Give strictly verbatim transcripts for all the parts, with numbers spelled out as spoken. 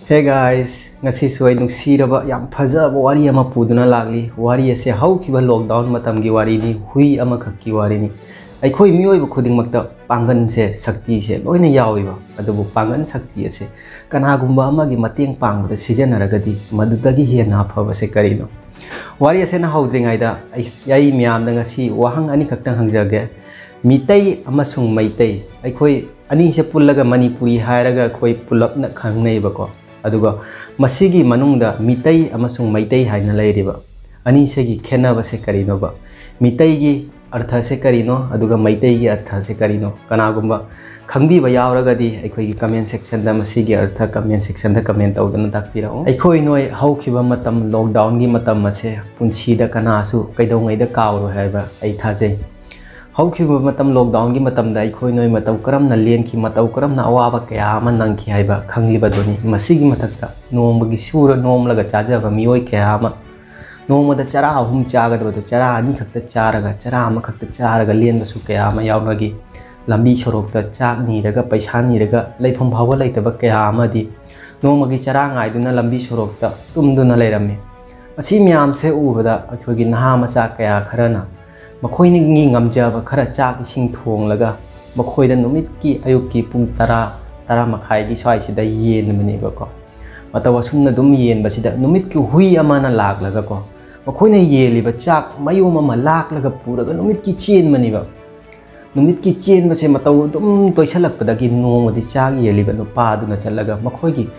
Hey guys, ꯉꯁꯤꯁꯨ ꯑꯩ ꯅꯨꯡꯁꯤꯔꯕ ꯌꯥꯝ ꯐꯖꯕ ꯋꯥꯔꯤ ꯑꯃ ꯄꯨꯗꯨꯅ ꯂꯥꯛꯂꯤ꯫ ꯋꯥꯔꯤ ꯑꯁꯦ ꯍꯧꯈꯤꯕ lockdown ꯃꯇꯝꯒꯤ ꯋꯥꯔꯤꯅꯤ, ꯍꯨꯏ ꯑꯃꯈꯛꯀꯤ ꯋꯥꯔꯤꯅꯤ꯫ ꯑꯩꯈꯣꯏ ꯃꯤꯑꯣꯏꯕ ꯈꯨꯗꯤꯡꯃꯛꯇ ꯄꯥꯡꯒꯟꯁꯦ, ꯁꯛꯇꯤꯁꯦ ꯂꯣꯏꯅ ꯌꯥꯎꯏꯕ꯫ ꯑꯗꯨꯕꯨ ꯄꯥꯡꯒꯟ ꯁꯛꯇꯤ ꯑꯁꯦ ꯀꯅꯥꯒꯨꯝꯕ ꯑꯃꯒꯤ ꯃꯇꯦꯡ ꯄꯥꯡꯕꯗ ꯁꯤꯖꯤꯟꯅꯔꯒꯗꯤ ꯃꯗꯨꯗꯒꯤ ꯍꯦꯟꯅ ꯑꯐꯕꯁꯦ ꯀꯔꯤꯅꯣ? ꯋꯥꯔꯤ ꯑꯁꯦ ꯍꯧꯗ꯭ꯔꯤꯉꯩꯗ ꯑꯩ, ꯑꯩ ꯃꯌꯥꯝꯗ ꯉꯁꯤ ꯋꯥꯍꯪ ꯑꯅꯤꯈꯛꯇꯪ ꯍꯪꯖꯒꯦ꯫ ꯃꯤꯇꯩ ꯑꯃꯁꯨꯡ ꯃꯩꯇꯩ, ꯑꯩꯈꯣꯏ ꯑꯅꯤꯁꯦ ꯄꯨꯜꯂꯒ ꯃꯅꯤꯄꯨꯔꯤ ꯍꯥꯏꯔꯒ ꯑꯩꯈꯣꯏ ꯄꯨꯂꯞꯅ ꯈꯪꯅꯩꯕꯀꯣ꯫ ꯑꯗꯨꯒ ꯃꯁꯤꯒꯤ ꯃꯅꯨꯡꯗ ꯃꯤꯇꯩ ꯑꯃꯁꯨꯡ ꯃꯩꯇꯩ ꯍꯥꯏꯅ ꯂꯩꯔꯤꯕ ꯑꯅꯤꯁꯤꯒꯤ ꯈꯦꯠꯅꯕꯁꯦ ꯀꯔꯤꯅꯣꯕ? ꯃꯤꯇꯩꯒꯤ ꯑꯔꯊꯁꯦ ꯀꯔꯤꯅꯣ? ꯑꯗꯨꯒ ꯃꯩꯇꯩꯒꯤ ꯑꯔꯊꯁꯦ ꯀꯔꯤꯅꯣ? ꯀꯅꯥꯒꯨꯝꯕ ꯈꯪꯕꯤꯕ ꯌꯥꯎꯔꯒꯗꯤ ꯑꯩꯈꯣꯏꯒꯤ comment sectionꯗ, ꯃꯁꯤꯒꯤ ꯑꯔꯊ comment sectionꯗ comment ꯇꯧꯗꯨꯅ ꯇꯥꯛꯄꯤꯔꯛꯎ꯫ ꯑꯩꯈꯣꯏ ꯅꯣꯏ ꯍꯧꯈꯤꯕ ꯃꯇꯝ, lockdownꯒꯤ ꯃꯇꯝ ꯑꯁꯦ ꯄꯨꯟꯁꯤꯗ ꯀꯅꯥꯁꯨ ꯀꯩꯗꯧꯉꯩꯗ ꯀꯥꯎꯔꯣꯏ ꯍꯥꯏꯕ ꯑꯩ ꯊꯥꯖꯩ꯫ ꯍꯧꯈꯤꯕ ꯃꯇꯝ, lockdownꯒꯤ ꯃꯇꯝꯗ ꯑꯩꯈꯣꯏ ꯅꯣꯏ ꯃꯇꯧ ꯀꯔꯝꯅ ꯂꯦꯟꯈꯤ, ꯃꯇꯧ ꯀꯔꯝꯅ ꯑꯋꯥꯕ ꯀꯌꯥ ꯑꯃ ꯅꯪꯈꯤ ꯍꯥꯏꯕ ꯈꯪꯂꯤꯕꯗꯨꯅꯤ꯫ ꯃꯁꯤꯒꯤ ꯃꯊꯛꯇ ꯅꯣꯡꯃꯒꯤ ꯁꯨꯔ ꯅꯣꯝꯂꯒ ꯆꯥꯖꯕ ꯃꯤꯑꯣꯏ ꯀꯌꯥ ꯑꯃ, ꯅꯣꯡꯃꯗ ꯆꯔꯥ ꯑꯍꯨꯝ ꯆꯥꯒꯗꯕꯗꯣ ꯆꯔꯥ ꯑꯅꯤꯈꯛꯇ ꯆꯥꯔꯒ, ꯆꯔꯥ ꯑꯃꯈꯛꯇ ꯆꯥꯔꯒ ꯂꯦꯟꯕꯁꯨ ꯀꯌꯥ ꯑꯃ ꯌꯥꯎꯅꯈꯤ꯫ ꯂꯝꯕꯤ ꯁꯣꯔꯣꯛꯇ ꯆꯥꯛ ꯅꯤꯔꯒ, ꯄꯩꯁꯥ ꯅꯤꯔꯒ ꯂꯩꯐꯝ ꯐꯥꯎꯕ ꯂꯩꯇꯕ ꯀꯌꯥ ꯑꯃꯗꯤ ꯅꯣꯡꯃꯒꯤ ꯆꯔꯥ ꯉꯥꯏꯗꯨꯅ ꯂꯝꯕꯤ ꯁꯣꯔꯣꯛꯇ ꯇꯨꯝꯗꯨꯅ ꯂꯩꯔꯝꯃꯤ꯫ ꯃꯁꯤ ꯃꯌꯥꯝꯁꯦ ꯎꯕꯗ ꯑꯩꯈꯣꯏꯒꯤ ꯅꯍꯥ ꯃꯆꯥ ꯀꯌꯥ ꯈꯔꯅ ꯃꯈꯣꯏꯒꯤ ꯉꯝꯖꯕ ꯈꯔ ꯆꯥꯛ ꯏꯁꯤꯡ ꯊꯣꯡꯂꯒ ꯃꯈꯣꯏꯗ ꯅꯨꯃꯤꯠꯀꯤ ꯑꯌꯨꯛꯀꯤ ꯄꯨꯡ ꯇꯔꯥ, ꯇꯔꯥ ꯃꯈꯥꯏꯒꯤ ꯁ꯭ꯋꯥꯏꯁꯤꯗ ꯌꯦꯟꯕꯅꯦꯕꯀꯣ꯫ ꯃꯇꯧ ꯑꯁꯨꯝꯅ ꯑꯗꯨꯝ ꯌꯦꯟꯕꯁꯤꯗ ꯅꯨꯃꯤꯠꯀꯤ ꯍꯨꯏ ꯑꯃꯅ ꯂꯥꯛꯂꯒꯀꯣ, ꯃꯈꯣꯏꯅ ꯌꯦꯜꯂꯤꯕ ꯆꯥꯛ ꯃꯌꯣꯝ ꯑꯃ ꯂꯥꯛꯂꯒ ꯄꯨꯔꯒ ꯅꯨꯃꯤꯠꯀꯤ ꯆꯦꯟꯕꯅꯦꯕ꯫ ꯅꯨꯃꯤꯠꯀꯤ ꯆꯦꯟꯕꯁꯦ ꯃꯇꯧ ꯑꯗꯨꯝ ꯇꯣꯏꯁꯜꯂꯛꯄꯗꯒꯤ ꯅꯣꯡꯃꯗꯤ ꯆꯥꯛ ꯌꯦꯜꯂꯤꯕ ꯅꯨꯄꯥꯗꯨꯅ ꯆꯠꯂꯒ ꯃꯈꯣꯏꯒꯤ,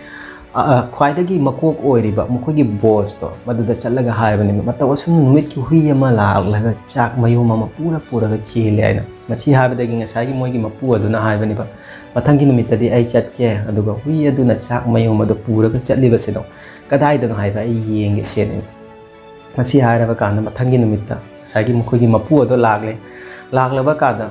ꯑ, ꯑ, ꯈ꯭ꯋꯥꯏꯗꯒꯤ ꯃꯀꯣꯛ ꯑꯣꯏꯔꯤꯕ ꯃꯈꯣꯏꯒꯤ bossꯇꯣ ꯃꯗꯨꯗ ꯆꯠꯂꯒ ꯍꯥꯏꯕꯅꯦꯕ, "ꯃꯇꯧ ꯑꯁꯨꯝꯅ ꯅꯨꯃꯤꯠꯀꯤ ꯍꯨꯏ ꯑꯃ ꯂꯥꯛꯂꯒ ꯆꯥꯛ ꯃꯌꯣꯝ ꯑꯃ ꯄꯨꯔ ꯄꯨꯔꯒ ꯆꯦꯜꯂꯦ" ꯍꯥꯏꯅ꯫ ꯃꯁꯤ ꯍꯥꯏꯕꯗꯒꯤ ꯉꯁꯥꯏꯒꯤ ꯃꯣꯏꯒꯤ ꯃꯄꯨ ꯑꯗꯨꯅ ꯍꯥꯏꯕꯅꯦꯕ, "ꯃꯊꯪꯒꯤ ꯅꯨꯃꯤꯠꯇꯗꯤ ꯑꯩ ꯆꯠꯀꯦ, ꯑꯗꯨꯒ ꯍꯨꯏ ꯑꯗꯨꯅ ꯆꯥꯛ ꯃꯌꯣꯝ ꯑꯗꯨ ꯄꯨꯔꯒ ꯆꯠꯂꯤꯕꯁꯤꯗꯣ ꯀꯗꯥꯏꯗꯅꯣ ꯍꯥꯏꯕ ꯑꯩ ꯌꯦꯡꯒꯦ ꯁꯤꯅꯦꯕ"꯫ ꯃꯁꯤ ꯍꯥꯏꯔꯕ ꯀꯥꯟꯗ ꯃꯊꯪꯒꯤ ꯅꯨꯃꯤꯠꯇ ꯉꯁꯥꯏꯒꯤ ꯃꯈꯣꯏꯒꯤ ꯃꯄꯨ ꯑꯗꯣ ꯂꯥꯛꯂꯦ꯫ ꯂꯥꯛꯂꯕ ꯀꯥꯟꯗ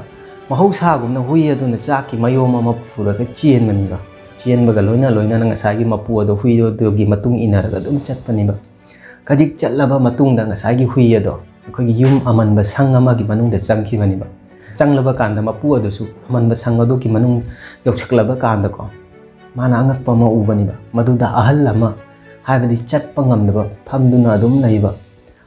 ꯃꯍꯧꯁꯥꯒꯨꯝꯅ ꯍꯨꯏ ꯑꯗꯨꯅ ꯆꯥꯛꯀꯤ ꯃꯌꯣꯝ ꯑꯃ ꯄꯨꯔꯒ ꯆꯦꯟꯕꯅꯤꯕ꯫ ꯆꯦꯟꯕꯒ ꯂꯣꯏꯅ ꯂꯣꯏꯅꯅ ꯉꯁꯥꯏꯒꯤ ꯃꯄꯨ ꯑꯗꯣ ꯍꯨꯏ ꯑꯗꯨꯒꯤ ꯃꯇꯨꯡ ꯏꯟꯅꯔꯒ ꯑꯗꯨꯝ ꯆꯠꯄꯅꯤꯕ꯫ ꯈꯖꯤꯛ ꯆꯠꯂꯕ ꯃꯇꯨꯡꯗ ꯉꯁꯥꯏꯒꯤ ꯍꯨꯏ ꯑꯗꯣ ꯑꯩꯈꯣꯏꯒꯤ ꯌꯨꯝ ꯑꯃꯟꯕ ꯁꯪ ꯑꯃꯒꯤ ꯃꯅꯨꯡꯗ ꯆꯪꯈꯤꯕꯅꯤꯕ꯫ ꯆꯪꯂꯕ ꯀꯥꯟꯗ ꯃꯄꯨ ꯑꯗꯨꯁꯨ ꯑꯃꯟꯕ ꯁꯪ ꯑꯗꯨꯒꯤ ꯃꯅꯨꯡ ꯌꯧꯁꯤꯜꯂꯕ ꯀꯥꯟꯗꯀꯣ, ꯃꯥꯅ ꯑꯉꯛꯄ ꯑꯃ ꯎꯕꯅꯦꯕ꯫ ꯃꯗꯨꯗ ꯑꯍꯜ ꯑꯃ, ꯍꯥꯏꯕꯗꯤ ꯆꯠꯄ ꯉꯝꯗꯕ, ꯐꯝꯗꯨꯅ ꯑꯗꯨꯝ ꯂꯩꯕ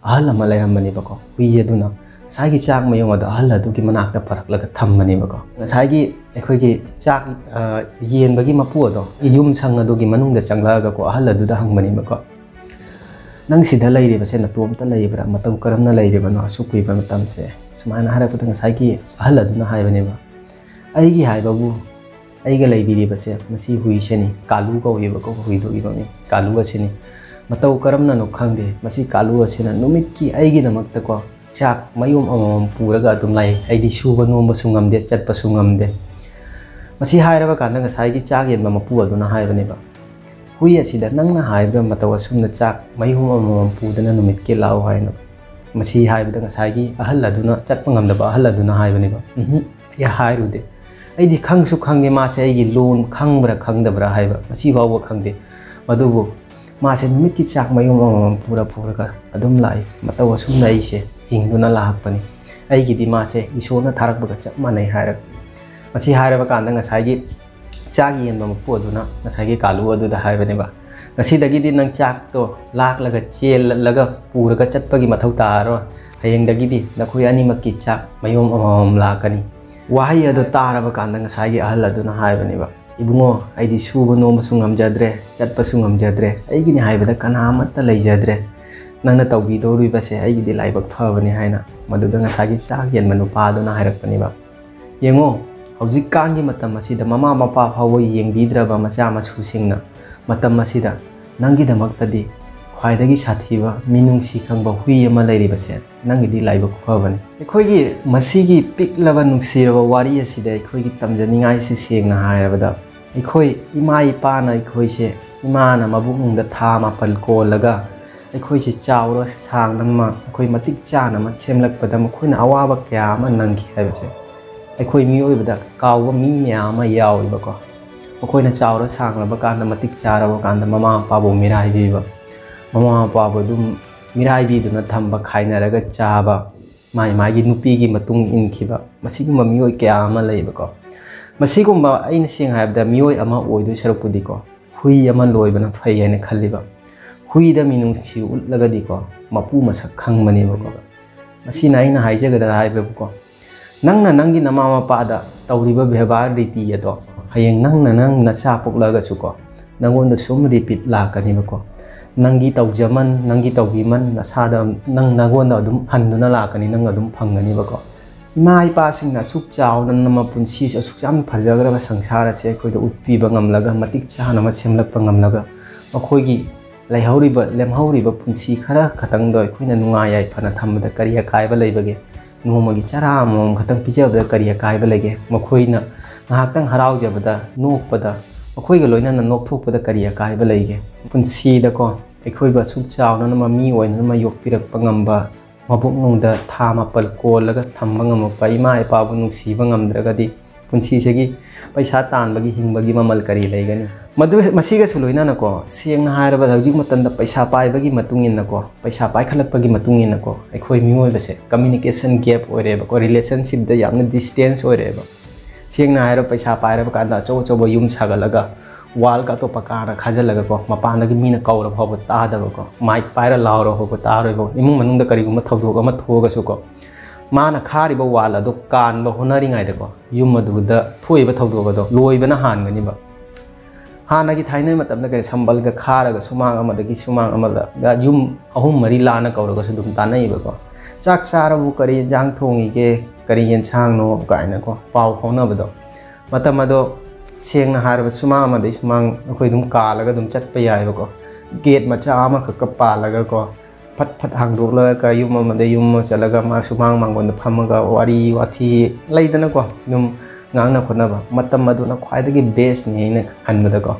ꯑꯍꯜ ꯑꯃ ꯂꯩꯔꯝꯕꯅꯦꯕꯀꯣ꯫ ꯍꯨꯏ ꯑꯗꯨꯅ ꯉꯁꯥꯏꯒꯤ ꯆꯥꯛ ꯃꯌꯨꯝ ꯑꯗꯣ ꯑꯍꯜ ꯑꯗꯨꯒꯤ ꯃꯅꯥꯛꯇ ꯄꯨꯔꯛꯂꯒ ꯊꯝꯕꯅꯦꯕꯀꯣ꯫ ꯉꯁꯥꯏꯒꯤ ꯑꯩꯈꯣꯏꯒꯤ ꯆꯥꯛ, ꯑ, ꯌꯦꯟꯕꯒꯤ ꯃꯄꯨ ꯑꯗꯣ ꯌꯨꯝ ꯁꯪ ꯑꯗꯨꯒꯤ ꯃꯅꯨꯡꯗ ꯆꯪꯂꯛꯑꯒꯀꯣ, ꯑꯍꯜ ꯑꯗꯨꯗ ꯍꯪꯕꯅꯦꯕꯀꯣ, "ꯅꯪ ꯁꯤꯗ ꯂꯩꯔꯤꯕꯁꯦ ꯅꯇꯣꯝꯇ ꯂꯩꯕ꯭ꯔꯥ? ꯃꯇꯧ ꯀꯔꯝꯅ ꯂꯩꯔꯤꯕꯅꯣ ꯑꯁꯨꯛ ꯀꯨꯏꯕ ꯃꯇꯝꯁꯦ?" ꯁꯨꯃꯥꯏꯅ ꯍꯥꯏꯔꯛꯄꯗ ꯉꯁꯥꯏꯒꯤ ꯑꯍꯜ ꯑꯗꯨꯅ ꯍꯥꯏꯕꯅꯦꯕ, "ꯑꯩꯒꯤ ꯍꯥꯏꯕꯕꯨ, ꯑꯩꯒ ꯂꯩꯕꯤꯔꯤꯕꯁꯦ ꯃꯁꯤ ꯍꯨꯏꯁꯤꯅꯤ, ꯀꯥꯂꯨ ꯀꯧꯏꯕꯀꯣ, ꯍꯨꯏꯗꯨꯒꯤ ꯃꯃꯤꯡ ꯀꯥꯂꯨ ꯑꯁꯤꯅꯤ꯫ ꯃꯇꯧ ꯀꯔꯝꯅꯅꯣ ꯈꯪꯗꯦ, ꯃꯁꯤ ꯀꯥꯂꯨ ꯑꯁꯤꯅ ꯅꯨꯃꯤꯠꯀꯤ ꯑꯩꯒꯤꯗꯃꯛꯇꯀꯣ ꯆꯥꯛ ꯃꯌꯨꯝ ꯑꯃꯃꯝ ꯄꯨꯔꯒ ꯑꯗꯨꯝ ꯂꯥꯛꯏ꯫ ꯑꯩꯗꯤ ꯁꯨꯕ ꯅꯣꯝꯕꯁꯨ ꯉꯝꯗꯦ, ꯆꯠꯄꯁꯨ ꯉꯝꯗꯦ꯫" ꯃꯁꯤ ꯍꯥꯏꯔꯕ ꯀꯥꯟꯗ ꯉꯁꯥꯏꯒꯤ ꯆꯥꯛ ꯌꯦꯟꯕ ꯃꯄꯨ ꯑꯗꯨꯅ ꯍꯥꯏꯕꯅꯦꯕ, "ꯍꯨꯏ ꯑꯁꯤꯗ ꯅꯪꯅ ꯍꯥꯏꯕ ꯃꯇꯧ ꯑꯁꯨꯝꯅ ꯆꯥꯛ ꯃꯌꯨꯝ ꯑꯃꯃꯝ ꯄꯨꯗꯅ ꯅꯨꯃꯤꯠꯀꯤ ꯂꯥꯛꯑꯣ ꯍꯥꯏꯅ?" ꯃꯁꯤ ꯍꯥꯏꯕꯗ ꯉꯁꯥꯏꯒꯤ ꯑꯍꯜ ꯑꯗꯨꯅ, ꯆꯠꯄ ꯉꯝꯗꯕ ꯑꯍꯜ ꯑꯗꯨꯅ ꯍꯥꯏꯕꯅꯦꯕ, "ꯎꯝꯍꯨꯝ, ꯑꯩ ꯍꯥꯏꯔꯨꯗꯦ꯫ ꯑꯩꯗꯤ ꯈꯪꯁꯨ ꯈꯪꯗꯦ ꯃꯥꯁꯦ ꯑꯩꯒꯤ ꯂꯣꯟ ꯈꯪꯕ꯭ꯔꯥ ꯈꯪꯗꯕ꯭ꯔꯥ ꯍꯥꯏꯕ ꯃꯁꯤ ꯐꯥꯎꯕ ꯈꯪꯗꯦ꯫ ꯑꯗꯨꯕꯨ ꯃꯥꯁꯦ ꯅꯨꯃꯤꯠꯀꯤ ꯆꯥꯛ ꯃꯌꯨꯝ ꯑꯃꯃꯝ ꯄꯨꯔ ꯄꯨꯔꯒ ꯑꯗꯨꯝ ꯂꯥꯛꯏ꯫ ꯃꯇꯧ ꯑꯁꯨꯝꯅ ꯑꯩꯁꯦ ꯍꯤꯡꯗꯨꯅ ꯂꯥꯛꯄꯅꯤ꯫ ꯑꯩꯒꯤꯗꯤ ꯃꯥꯁꯦ ꯏꯁꯣꯔꯅ ꯊꯥꯔꯛꯄꯒ ꯆꯞ ꯃꯥꯟꯅꯩ" ꯍꯥꯏꯔꯒ꯫ ꯃꯁꯤ ꯍꯥꯏꯔꯕ ꯀꯥꯟꯗ ꯉꯁꯥꯏꯒꯤ ꯆꯥꯛ ꯌꯦꯟꯕ ꯃꯄꯨ ꯑꯗꯨꯅ ꯉꯁꯥꯏꯒꯤ ꯀꯥꯂꯨ ꯑꯗꯨꯗ ꯍꯥꯏꯕꯅꯦꯕ, "ꯉꯁꯤꯗꯒꯤꯗꯤ ꯅꯪ ꯆꯥꯛꯇꯣ ꯂꯥꯛꯂꯒ ꯆꯦꯜꯂꯒ ꯄꯨꯔꯒ ꯆꯠꯄꯒꯤ ꯃꯊꯧ ꯇꯥꯔꯔꯣꯏ꯫ ꯍꯌꯦꯡꯗꯒꯤꯗꯤ ꯅꯈꯣꯏ ꯑꯅꯤꯃꯛꯀꯤ ꯆꯥꯛ ꯃꯌꯨꯝ ꯑꯃꯃꯝ ꯂꯥꯛꯀꯅꯤ꯫" ꯋꯥꯍꯩ ꯑꯗꯨ ꯇꯥꯔꯕ ꯀꯥꯟꯗ ꯉꯁꯥꯏꯒꯤ ꯑꯍꯜ ꯑꯗꯨꯅ ꯍꯥꯏꯕꯅꯦꯕ, "ꯏꯕꯨꯡꯉꯣ, ꯑꯩꯗꯤ ꯁꯨꯕ ꯅꯣꯝꯕꯁꯨ ꯉꯝꯖꯗ꯭ꯔꯦ, ꯆꯠꯄꯁꯨ ꯉꯝꯖꯗ꯭ꯔꯦ, ꯑꯩꯒꯤꯅꯤ ꯍꯥꯏꯕꯗ ꯀꯅꯥ ꯑꯃꯠꯇ ꯂꯩꯖꯗ꯭ꯔꯦ꯫ ꯅꯪꯅ ꯇꯧꯕꯤꯗꯧꯔꯤꯕꯁꯦ ꯑꯩꯒꯤꯗꯤ ꯂꯥꯏꯕꯛ ꯐꯕꯅꯤ" ꯍꯥꯏꯅ ꯃꯗꯨꯗ ꯉꯁꯥꯏꯒꯤ ꯆꯥꯛ ꯌꯦꯟꯕ ꯅꯨꯄꯥ ꯑꯗꯨꯅ ꯍꯥꯏꯔꯛꯄꯅꯦꯕ꯫ ꯌꯦꯡꯉꯣ, ꯍꯧꯖꯤꯛꯀꯥꯟꯒꯤ ꯃꯇꯝ ꯑꯁꯤꯗ ꯃꯃꯥ ꯃꯄꯥ ꯐꯥꯎꯕ ꯌꯦꯡꯕꯤꯗ꯭ꯔꯕ ꯃꯆꯥ ꯃꯁꯨꯁꯤꯡꯅ ꯃꯇꯝ ꯑꯁꯤꯗ ꯅꯪꯒꯤꯗꯃꯛꯇꯗꯤ ꯈ꯭ꯋꯥꯏꯗꯒꯤ ꯁꯥꯊꯤꯕ ꯃꯤꯅꯨꯡꯁꯤ ꯈꯪꯕ ꯍꯨꯏ ꯑꯃ ꯂꯩꯔꯤꯕꯁꯦ ꯅꯪꯒꯤꯗꯤ ꯂꯥꯏꯕꯛ ꯐꯕꯅꯤ꯫ ꯑꯩꯈꯣꯏꯒꯤ ꯃꯁꯤꯒꯤ ꯄꯤꯛꯂꯕ ꯅꯨꯡꯁꯤꯔꯕ ꯋꯥꯔꯤ ꯑꯁꯤꯗ ꯑꯩꯈꯣꯏꯒꯤ ꯇꯝꯖꯅꯤꯡꯉꯥꯏꯁꯤ ꯁꯦꯡꯅ ꯍꯥꯏꯔꯕꯗ, ꯑꯩꯈꯣꯏ ꯏꯃꯥ ꯏꯄꯥꯅ ꯑꯩꯈꯣꯏꯁꯦ, ꯏꯃꯥꯅ ꯃꯕꯨꯛꯅꯨꯡꯗ ꯊꯥ ꯃꯥꯄꯜ ꯀꯣꯜꯂꯒ ꯑꯩꯈꯣꯏꯁꯦ ꯆꯥꯎꯔ ꯁꯥꯡꯅ ꯑꯃ, ꯑꯩꯈꯣꯏ ꯃꯇꯤꯛ ꯆꯥꯅ ꯑꯃ ꯁꯦꯝꯂꯛꯄꯗ ꯃꯈꯣꯏꯅ ꯑꯋꯥꯕ ꯀꯌꯥ ꯑꯃ ꯅꯪꯈꯤ ꯍꯥꯏꯕꯁꯦ ꯑꯩꯈꯣꯏ ꯃꯤꯑꯣꯏꯕꯗ ꯀꯥꯎꯕ ꯃꯤ ꯃꯌꯥꯝ ꯑꯃ ꯌꯥꯎꯋꯦꯕꯀꯣ꯫ ꯃꯈꯣꯏꯅ ꯆꯥꯎꯔ ꯁꯥꯡꯂꯕ ꯀꯥꯟꯗ, ꯃꯇꯤꯛ ꯆꯥꯔꯕ ꯀꯥꯟꯗ ꯃꯃꯥ ꯃꯄꯥꯕꯨ ꯃꯤꯔꯥꯏꯕꯤꯕ, ꯃꯃꯥ ꯃꯄꯥꯕꯨ ꯑꯗꯨꯝ ꯃꯤꯔꯥꯏꯕꯤꯗꯨꯅ ꯊꯝꯕ, ꯈꯥꯏꯅꯔꯒ ꯆꯥꯕ, ꯃꯥꯏ ꯃꯥꯏꯒꯤ ꯅꯨꯄꯤꯒꯤ ꯃꯇꯨꯡ ꯏꯟꯈꯤꯕ, ꯃꯁꯤꯒꯨꯝꯕ ꯃꯤꯑꯣꯏ ꯀꯌꯥ ꯑꯃ ꯂꯩꯕꯀꯣ꯫ ꯃꯁꯤꯒꯨꯝꯕ, ꯑꯩꯅ ꯁꯦꯡꯅ ꯍꯥꯏꯔꯕꯗ, ꯃꯤꯑꯣꯏ ꯑꯃ ꯑꯣꯏꯗꯣꯏ ꯁꯔꯨꯛꯄꯨꯗꯤꯀꯣ, ꯍꯨꯏ ꯑꯃ ꯂꯣꯏꯕꯅ ꯐꯩ ꯍꯥꯏꯅ ꯈꯜꯂꯤꯕ꯫ ꯍꯨꯏꯗ ꯃꯤꯅꯨꯡꯁꯤ ꯎꯠꯂꯒꯗꯤꯀꯣ, ꯃꯄꯨ ꯃꯁꯛ ꯈꯪꯕꯅꯦꯕꯀꯣ꯫ ꯃꯁꯤꯅ ꯑꯩꯅ ꯍꯥꯏꯖꯒꯗ꯭ꯔꯥ ꯍꯥꯏꯕꯕꯨꯀꯣ, ꯅꯪꯅ ꯅꯪꯒꯤ ꯅꯃꯥ ꯃꯄꯥꯗ ꯇꯧꯔꯤꯕ ꯕꯦꯕꯥꯔ ꯔꯤꯇꯤ ꯑꯗꯣ, ꯍꯌꯦꯡ ꯅꯪꯅ ꯅꯪ ꯅꯆꯥ ꯄꯣꯛꯂꯛꯑꯒꯁꯨꯀꯣ, ꯅꯪꯉꯣꯟꯗ ꯁꯨꯝ ꯔꯤꯄꯤꯠ ꯂꯥꯛꯀꯅꯦꯕꯀꯣ꯫ ꯅꯪꯒꯤ ꯇꯧꯖꯃꯟ, ꯅꯪꯒꯤ ꯇꯧꯕꯤꯃꯟ, ꯅꯁꯥꯗ, ꯅꯪ, ꯅꯪꯉꯣꯟꯗ ꯑꯗꯨꯝ ꯍꯟꯗꯨꯅ ꯂꯥꯛꯀꯅꯤ, ꯅꯪ ꯑꯗꯨꯝ ꯐꯪꯒꯅꯦꯕꯀꯣ꯫ ꯏꯃꯥ ꯏꯄꯥꯁꯤꯡꯅ ꯑꯁꯨꯛ ꯆꯥꯎꯅ ꯅꯝꯃ ꯄꯨꯟꯁꯤꯁꯦ ꯑꯁꯨꯛ ꯌꯥꯝꯅ ꯐꯖꯈ꯭ꯔꯕ ꯁꯪꯁꯥꯔ ꯑꯁꯦ ꯑꯩꯈꯣꯏꯗ ꯎꯠꯄꯤꯕ ꯉꯝꯂꯒ, ꯃꯇꯤꯛ ꯆꯥꯅ ꯑꯃ ꯁꯦꯝꯂꯛꯄ ꯉꯝꯂꯒ, ꯃꯈꯣꯏꯒꯤ ꯂꯩꯍꯧꯔꯤꯕ, ꯂꯦꯝꯍꯧꯔꯤꯕ ꯄꯨꯟꯁꯤ ꯈꯔ ꯈꯛꯇꯪꯗꯣ ꯑꯩꯈꯣꯏꯅ ꯅꯨꯡꯉꯥꯏ ꯌꯥꯏꯐꯅ ꯊꯝꯕꯗ ꯀꯔꯤ ꯑꯀꯥꯏꯕ ꯂꯩꯕꯒꯦ? ꯅꯣꯡꯃꯒꯤ ꯆꯔꯥ ꯑꯃꯃꯝ ꯈꯛꯇꯪ ꯄꯤꯖꯕꯗ ꯀꯔꯤ ꯑꯀꯥꯏꯕ ꯂꯩꯒꯦ? ꯃꯈꯣꯏꯅ ꯉꯥꯏꯍꯥꯛꯇꯪ ꯍꯔꯥꯎꯖꯕꯗ, ꯅꯣꯛꯄꯗ, ꯃꯈꯣꯏꯒ ꯂꯣꯏꯅꯅ ꯅꯣꯛꯊꯣꯛꯄꯗ ꯀꯔꯤ ꯑꯀꯥꯏꯕ ꯂꯩꯒꯦ? ꯄꯨꯟꯁꯤꯗꯀꯣ, ꯑꯩꯈꯣꯏꯕꯨ ꯑꯁꯨꯛ ꯆꯥꯎꯅꯅ ꯃꯤ ꯑꯣꯏꯅꯅ ꯌꯣꯛꯄꯤꯔꯛꯄ ꯉꯝꯕ, ꯃꯕꯨꯛꯅꯨꯡꯗ ꯊꯥ ꯃꯥꯄꯜ ꯀꯣꯜꯂꯒ ꯊꯝꯕ ꯉꯝꯃꯛꯄ ꯏꯃꯥ ꯏꯄꯥꯕꯨ ꯅꯨꯡꯁꯤꯕ ꯉꯝꯗ꯭ꯔꯒꯗꯤ, ꯄꯨꯟꯁꯤꯁꯤꯒꯤ ꯄꯩꯁꯥ ꯇꯥꯟꯕꯒꯤ, ꯍꯤꯡꯕꯒꯤ ꯃꯃꯜ ꯀꯔꯤ ꯂꯩꯒꯅꯤ? ꯃꯗꯨ, ꯃꯁꯤꯒꯁꯨ ꯂꯣꯏꯅꯅꯀꯣ, ꯁꯦꯡꯅ ꯍꯥꯏꯔꯕꯗ, ꯍꯧꯖꯤꯛ ꯃꯇꯝꯗ ꯄꯩꯁꯥ ꯄꯥꯏꯕꯒꯤ ꯃꯇꯨꯡ ꯏꯟꯅꯀꯣ, ꯄꯩꯁꯥ ꯄꯥꯏꯈꯠꯂꯛꯄꯒꯤ ꯃꯇꯨꯡ ꯏꯟꯅꯀꯣ, ꯑꯩꯈꯣꯏ ꯃꯤꯑꯣꯏꯕꯁꯦ communication gap ꯑꯣꯏꯔꯦꯕꯀꯣ, relationshipꯇ ꯌꯥꯝꯅ distance ꯑꯣꯏꯔꯦꯕ꯫ ꯁꯦꯡꯅ ꯍꯥꯏꯔꯕ, ꯄꯩꯁꯥ ꯄꯥꯏꯔꯕ ꯀꯥꯟꯗ ꯑꯆꯧ ꯑꯆꯧꯕ ꯌꯨꯝ ꯁꯥꯒꯠꯂꯒ, wallꯒ ꯑꯇꯣꯞꯄ ꯀꯥꯅ ꯈꯥꯖꯤꯜꯂꯒꯀꯣ, ꯃꯄꯥꯟꯗꯒꯤ ꯃꯤꯅ ꯀꯧꯔ ꯐꯥꯎꯕ ꯇꯥꯗꯕꯀꯣ, mic ꯄꯥꯏꯔ ꯂꯥꯎꯔ ꯐꯥꯎꯕ ꯇꯥꯔꯣꯏꯕ, ꯏꯃꯨꯡ ꯃꯅꯨꯡꯗ ꯀꯔꯤꯒꯨꯝꯕ ꯊꯧꯗꯣꯛ ꯑꯃ ꯊꯣꯛꯑꯒꯁꯨꯀꯣ, ꯃꯥꯅ ꯈꯥꯔꯤꯕ wall ꯑꯗꯨ ꯀꯥꯟꯕ ꯍꯣꯠꯅꯔꯤꯉꯩꯗꯀꯣ, ꯌꯨꯝ ꯑꯗꯨꯗ ꯊꯣꯛꯏꯕ ꯊꯧꯗꯣꯛ ꯑꯗꯣ ꯂꯣꯏꯕꯅ ꯍꯥꯟꯒꯅꯤꯕ꯫ ꯍꯥꯟꯅꯒꯤ ꯊꯥꯏꯅ ꯃꯇꯝꯗ ꯀꯔꯤ, ꯁꯝꯕꯜꯒ ꯈꯥꯔꯒ ꯁꯨꯃꯥꯡ ꯑꯃꯗꯒꯤ ꯁꯨꯃꯥꯡ ꯑꯃꯗ ꯌꯨꯝ ꯑꯍꯨꯝ ꯃꯔꯤ ꯂꯥꯟꯅ ꯀꯧꯔꯒꯁꯨ ꯑꯗꯨꯝ ꯇꯥꯟꯅꯩꯕꯀꯣ꯫ "ꯆꯥꯛ ꯆꯥꯔꯕꯨ? ꯀꯔꯤ ꯌꯦꯟꯁꯥꯡ ꯊꯣꯡꯉꯤꯒꯦ? ꯀꯔꯤ ꯌꯦꯟꯁꯥꯡꯅꯣ?" ꯀꯥꯏꯅꯀꯣ, ꯄꯥꯎ ꯐꯥꯎꯅꯕꯗꯣ꯫ ꯃꯇꯝ ꯑꯗꯣ, ꯁꯦꯡꯅ ꯍꯥꯏꯔꯕ, ꯁꯨꯃꯥꯡ ꯑꯃꯗꯒꯤ ꯁꯨꯃꯥꯡ ꯑꯩꯈꯣꯏ ꯑꯗꯨꯝ ꯀꯥꯜꯂꯒ ꯑꯗꯨꯝ ꯆꯠꯄ ꯌꯥꯏꯕꯀꯣ꯫ Gate ꯃꯆꯥ ꯑꯃꯈꯛꯀ ꯄꯥꯜꯂꯒꯀꯣ, ꯐꯠ ꯐꯠ ꯍꯥꯡꯗꯣꯛꯂꯒ ꯌꯨꯝ ꯑꯃꯗ ꯌꯨꯝ ꯑꯃ ꯆꯠꯂꯒ ꯃꯥ ꯁꯨꯃꯥꯡ ꯃꯥꯡꯒꯣꯟꯗ ꯐꯝꯃꯒ ꯋꯥꯔꯤ ꯋꯥꯊꯤ ꯂꯩꯗꯅꯀꯣ, ꯑꯗꯨꯝ ꯉꯥꯡꯅ ꯈꯣꯠꯅꯕ꯫ ꯃꯇꯝ ꯑꯗꯨꯅ ꯈ꯭ꯋꯥꯏꯗꯒꯤ bestꯅꯤ ꯑꯩꯅ ꯈꯟꯕꯗꯀꯣ꯫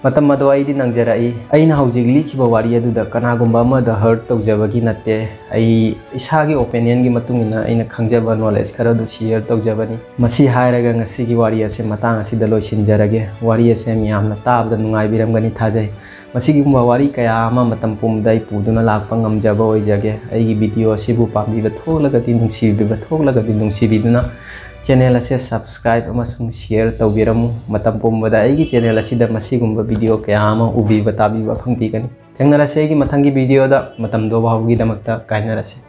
ꯃꯇꯝ ꯑꯗꯣ ꯑꯩꯗꯤ ꯅꯪꯖꯔꯛꯏ꯫ ꯑꯩꯅ ꯍꯧꯖꯤꯛ ꯂꯤꯈꯤꯕ ꯋꯥꯔꯤ ꯑꯗꯨꯗ ꯀꯅꯥꯒꯨꯝꯕ ꯑꯃꯗ hurt ꯇꯧꯖꯕꯒꯤ ꯅꯠꯇꯦ꯫ ꯑꯩ ꯏꯁꯥꯒꯤ opinionꯒꯤ ꯃꯇꯨꯡ ꯏꯟꯅ ꯑꯩꯅ ꯈꯪꯖꯕ knowledge ꯈꯔꯗꯨ share ꯇꯧꯖꯕꯅꯤ꯫ ꯃꯁꯤ ꯍꯥꯏꯔꯒ ꯉꯁꯤꯒꯤ ꯋꯥꯔꯤ ꯑꯁꯦ ꯃꯇꯥꯡ ꯑꯁꯤꯗ ꯂꯣꯏꯁꯤꯟꯖꯔꯒꯦ꯫ ꯋꯥꯔꯤ ꯑꯁꯦ ꯃꯤꯌꯥꯝꯅ ꯇꯥꯕꯗ ꯅꯨꯡꯉꯥꯏꯕꯤꯔꯝꯒꯅꯤ ꯊꯥꯖꯩ꯫ ꯃꯁꯤꯒꯨꯝꯕ ꯋꯥꯔꯤ ꯀꯌꯥ ꯑꯃ ꯃꯇꯝ ꯄꯨꯝꯕꯗ ꯑꯩ ꯄꯨꯗꯨꯅ ꯂꯥꯛꯄ ꯉꯝꯖꯕ ꯑꯣꯏꯖꯒꯦ꯫ ꯑꯩꯒꯤ video ꯑꯁꯤꯕꯨ ꯄꯥꯝꯕꯤꯕ ꯊꯣꯛꯂꯒꯗꯤ, ꯅꯨꯡꯁꯤꯕꯤꯕ ꯊꯣꯛꯂꯒꯗꯤ, ꯅꯨꯡꯁꯤꯕꯤꯗꯨꯅ Channel ꯑꯁꯦ subscribe ꯑꯃꯁꯨꯡ share ꯇꯧꯕꯤꯔꯝꯃꯨ꯫ ꯃꯇꯝ ꯄꯨꯝꯕꯗ ꯑꯩꯒꯤ channel ꯑꯁꯤꯗ ꯃꯁꯤꯒꯨꯝꯕ video ꯀꯌꯥ ꯑꯃ ꯎꯕꯤꯕ ꯇꯥꯕꯤꯕ ꯐꯪꯕꯤꯒꯅꯤ꯫ ꯊꯦꯡꯅꯔꯁꯤ ꯑꯩꯒꯤ ꯃꯊꯪꯒꯤ video ꯗ꯫ ꯃꯇꯝꯗꯣ ꯐꯥꯎꯕꯒꯤꯗꯃꯛꯇ ꯀꯥꯏꯅꯔꯁꯤ꯫